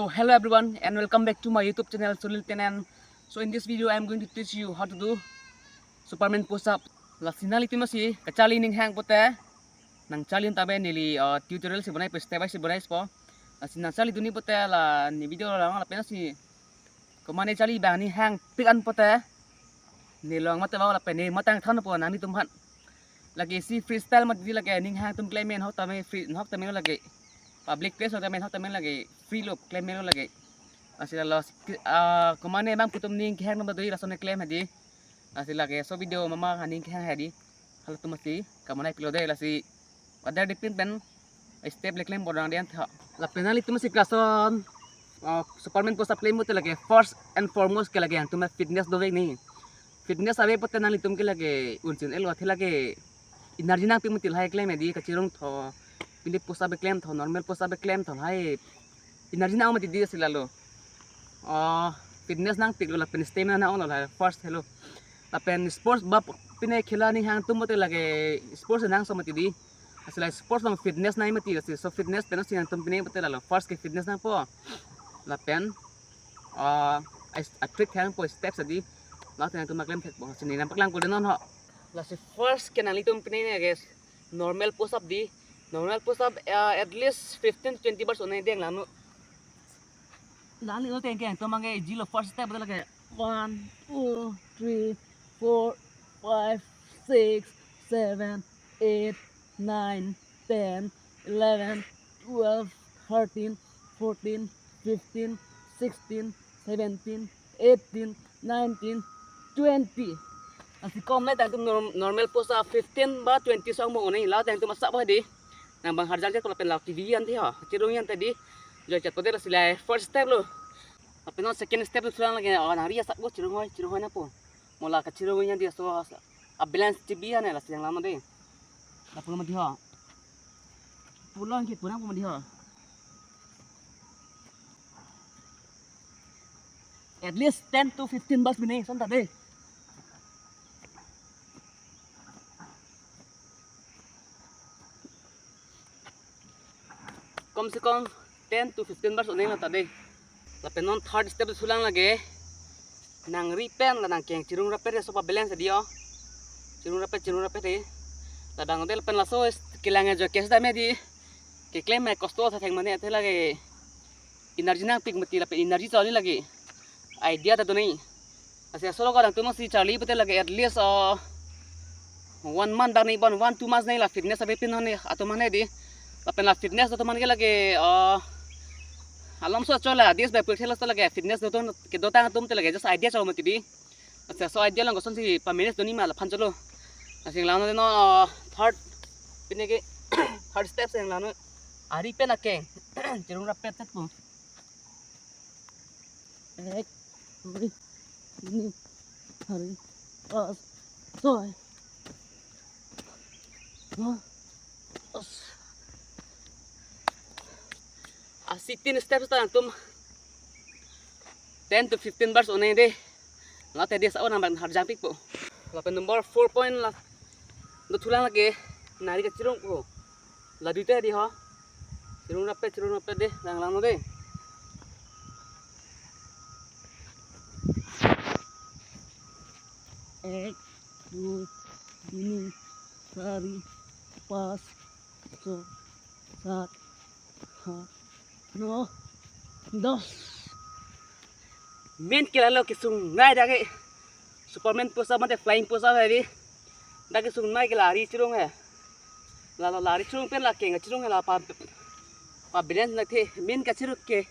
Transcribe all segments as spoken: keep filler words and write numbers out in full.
So hello everyone and welcome back to my YouTube channel Sunil Tenen. So in this video I am going to teach you how to do Superman push up. Lasi nanglitum si kacharli ning hang pote, nangcharli un tame neli uh, tutorial si bonai po, step by step bonai po. Lasi nangcharli dun-ik pote la ne video lang lapen si komatne charli abang ning hang pik an pote, ne long mate ba lapen ne matang than po nanglitum aphan. Lake si freestyle mati di, lake ning hang atum klem me, nahok tame free, nahok tame lake public place tame, nahok tame lake free lo klem me lo lake. Lasi lalo ah komatne abang pu atum ning kehang atum do-ik, lason klem hadi. Lasi lake so video mama aning kehang hadi. Halatum si kamonai pilo dei, lasi order dipin pen step le klem bodang dian tha. Lapen nanglitum si class on uh, Superman push up klem pote lake first and foremost ke lake nangtum fitness dovek ni. Fitness ave pote nanglitum ke lake un-chin-et lo, athe lake energy nangpik mati lahai klem hadi, kachirung tho, pili push up klem tho, normal push up klem tho, lahai energy nang mati di si lalo. Oh, fitness nangpik lo lapen stamina nang lo lahai first helo. Lapen sports ba pine khela ning hang atum pote lake sports nang so mati di. Lasi la sports along fitness nang mati, lasi so fitness pen si nangtum pine pote lalo first ke fitness nang po. Lapen ah a trick hang po, steps adi. Lapen nangtum maklem thek po, lasi ne nangpaklang ko de non ho. Lasi first ke nanglitum pine ne guys, normal push up di. Normal push up uh, at least fifteen to twenty bars onai deng lanu. Lali lo teng ke to mange jilo first step lake one, two, three, four, five, six, seven, eight, nine, ten, eleven, twelve, thirteen, fourteen, fifteen, sixteen, seventeen, eighteen, nineteen, twenty. Lasi kom le tangtum norm- normal push up fifteen ba twenty song mo onai, la tangtum asa ba di. Nang bang harjang je ko lapen la T V an di ho, chirung an ta di. Joi chat pote lasi la first step lo. Lapen non second step lo sulang lake, oh nang ri asa ko chirung hoi, chirung hoi na po. Mo la kachirung an di so a balance T V an lasi yang lama de. Lapu lama di ho. Pulang ke pulang puma di ho. At least ten to fifteen bars bini son ta de. Kom se kom ten to fifteen bars onai lo ta de. Lapen non third step sulang lake. Nang ri pen la nang keng chirung rapet so pa balance di ho. Chirung rapet, chirung rapet di. La dang de lapen laso kelang jo kes da me di. Keklem me kosto sa theng mane athe lake energy nangpik mati lapen energy choli lake. Idea ta do-ik ni. Lasi asolo ko nangtum si charli pote lake at least uh, one month bang ni bon one two months ni la fitness ave pin hone atum hane di. Lapen la fitness atum hane ke lake uh, alom so chola dis by pur thelo lake fitness do ton ke do tang atum te lake just idea cholo mati di. Lasi so idea lang koson si pa manage do-ik ma laphan cholo. Lasi lang no uh, third pine ke third step se lang no ari pen akeng chirung rapet tet po. Ek, dui, tini, chari, pas, soi. Wah. As. Asi tin steps ta nangtum ten to fifteen bars onai de. Late dia sa-o nang bang harjang pik po. Lapen number four point la. Do thulang lake nari kachirung po. La duita di ho. Chirung rapet, chirung rapet de, lang lang de. Ek, dui, tini, chari, pas, so, sat, ha, no, dos. Main ke lalo kesung nai dake Superman push up mate flying push up hai di. Dake sung nai ke lari chirung hai. Lalo lari chirung pen la keng chirung hai la pa pa balance na the main kachirung ke.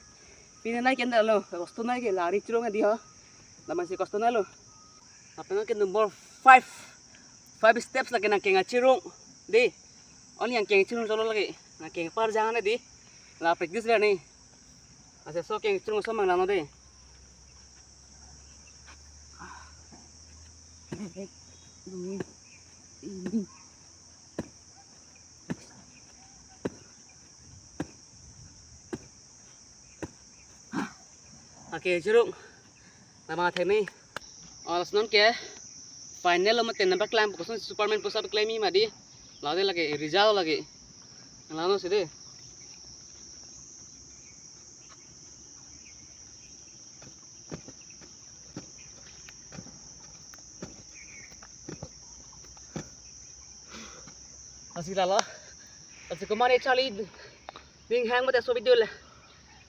Pine nai ke lalo kosto nai ke lari chirung hai di ho. Laman si kosto nai lo. Lapen ke number five. Five steps lake nang keng chirung. Di. Only yang keng chirung cholo lake. Nang keng par jangan di. La practice le ni. Ase so keng chirung so mang lang no de. Ek, dui, tini. Ake chirung. Lama thek ni. Alas non ke final lo mate number climb koson Superman push up climb ma di. Lade lake result lake. Lano sede. Sila lo. Lasi komat ne charli ning hang mate laso video le.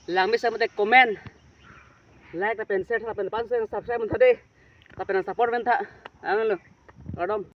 Lang mesen mate comment, like lapen share lapen pan se subscribe mon tha dei. Lapen support mon tha. Ang lo. Kardom.